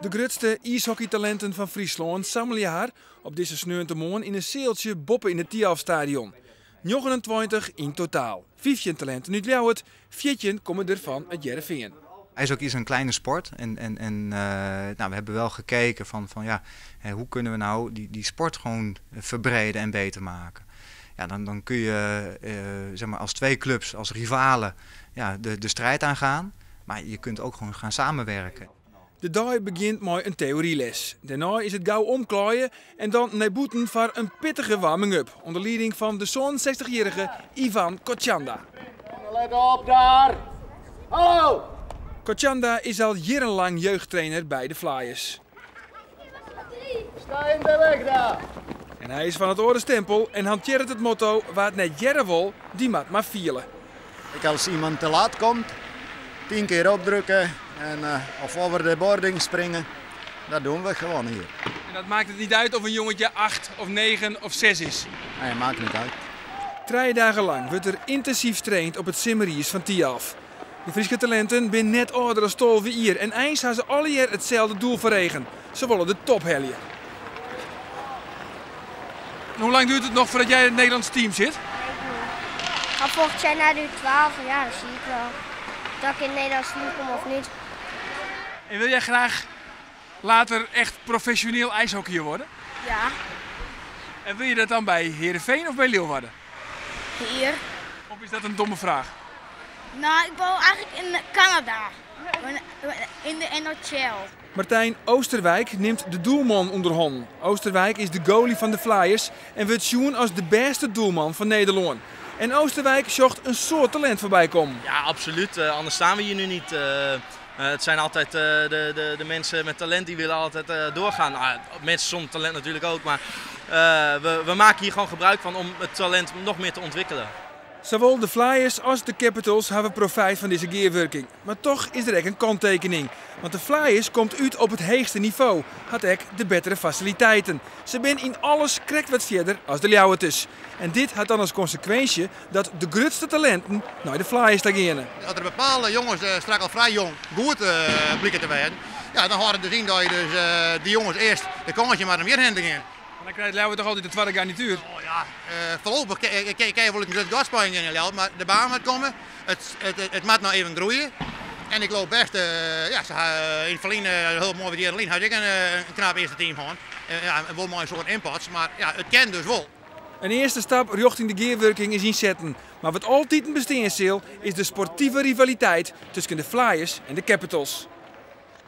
De grutste iishockeytalinten fan Fryslân sammelje har op dizze sneontemoarn yn in sealtsje boppe yn it Thialfstadion. 29 yn totaal. 15 talinten út Ljouwert, 14 komme der fan It Hearrenfean. IJshockey is een kleine sport en, en, en nou, we hebben wel gekeken van ja, hè, hoe kunnen we nou die sport gewoon verbreden en beter maken. Ja, dan kun je zeg maar als twee clubs, als rivalen, ja, de strijd aangaan. Maar je kunt ook gewoon gaan samenwerken. De dei begjint mei in teoryles. Dêrnei is it gau omklaaien en dan nei bûten foar in pittige warming-up ûnder lieding fan de 67-jierrige Ivan Kotjanda. Let op daar! Hallo! Kotjanda is al jierrenlang jeugdtrainer by de Flyers. Sta in de weg daar! En hy is fan it âlde stimpel en hantearret it motto: wa't net hearre wol, dy moat mar fiele. Ik als iemand te laat komt, 10 keer opdrukken en of over de boarding springen. Dat doen we gewoon hier. En dat maakt het niet uit of een jongetje 8 of 9 of 6 is? Nee, maakt niet uit. 3 dagen lang wordt er intensief traind op het simmeriis fan Thialf. De Fryske talinten binne net âlder as 12 jier en eins ha se allegear itselde doel foar eagen. Se wolle de top helje. En hoe lang duurt het nog voordat jij in het Nederlands team zit? Ga volgend jaar naar de U12, ja, dat zie ik wel. Dat ik in het Nederlands team kom of niet. En wil jij graag later echt professioneel ijshockeyer worden? Ja. En wil je dat dan bij Heerenveen of bij Leeuwarden? Hier. Of is dat een domme vraag? Nou, ik woon eigenlijk in Canada. In de NHL. Martijn Oosterwijk nimt de doelman ûnder hannen. Oosterwijk is de goalie fan de Flyers en wurdt sjoen as de bêste doelman fan Nederlân. En Oosterwijk sjocht in soad talint foarby kommen. Ja, absoluut. Anders staan we hier nu niet. Het zijn altijd de mensen met talent die willen altijd doorgaan. Nou, mensen zonder talent natuurlijk ook, maar we maken hier gewoon gebruik van om het talent nog meer te ontwikkelen. Zowel de Flyers als de Capitals hebben profijt van deze gearwurking. Maar toch is er ook een kanttekening. Want de Flyers komt uit op het hoogste niveau. Had ook de betere faciliteiten. Se binne yn alles krekt wat fierder as de Ljouwerters. En dit hat dan as konsekwinsje dat de grutste talinten nei de Flyers ta geane. As der bepaalde jonges straks al frij jong goed blike te wêzen, ja, dan hâldt it dus yn dat je dus dy jonges earst de kâns jaan moatte om hjirhinne te gean. Maar dan krijgt Ljouwert toch altyd de tweede garnituer? Oh ja, foarlopich kin je wol in grut gat spylje yn Ljouwert, mar de baan moat komme. It moat noch even groeie. En ik leau bêst, ja, se ha yn it ferline, hiel moai wat jierren lyn, ha se ek in knap earste team hân. Ja, wol mei in soad imports, mar ja, it kin dus wol. In earste stap rjochting de gearwurking is ynsetten. Mar wat altyd bestean sil, is de sportive rivaliteit tusken de Flyers en de Capitals.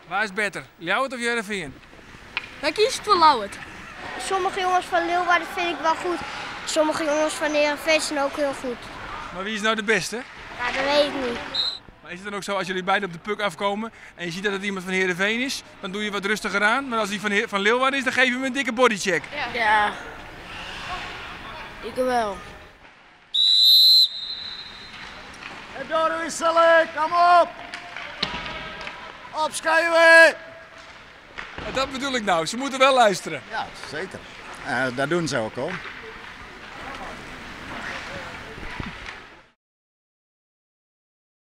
Wa is better, Ljouwert of Hearrenfean? Wy kieze foar Ljouwert. Sommige jonges fan Leeuwarden vind ik wel goed. Sommige jonges van Heerenveen zijn ook heel goed. Maar wie is nou de beste? Ja, dat weet ik niet. Maar is het dan ook zo, als jullie beiden op de puck afkomen en je ziet dat het iemand van Heerenveen is, dan doe je wat rustiger aan. Maar als die van Leeuwarden is, dan geef je hem een dikke bodycheck. Ja. Ja. Ik wel. En doorwisselen, kom op! Opschuiven! Dat bedoel ik nou, ze moeten wel luisteren. Ja, zeker. Dat doen ze ook al.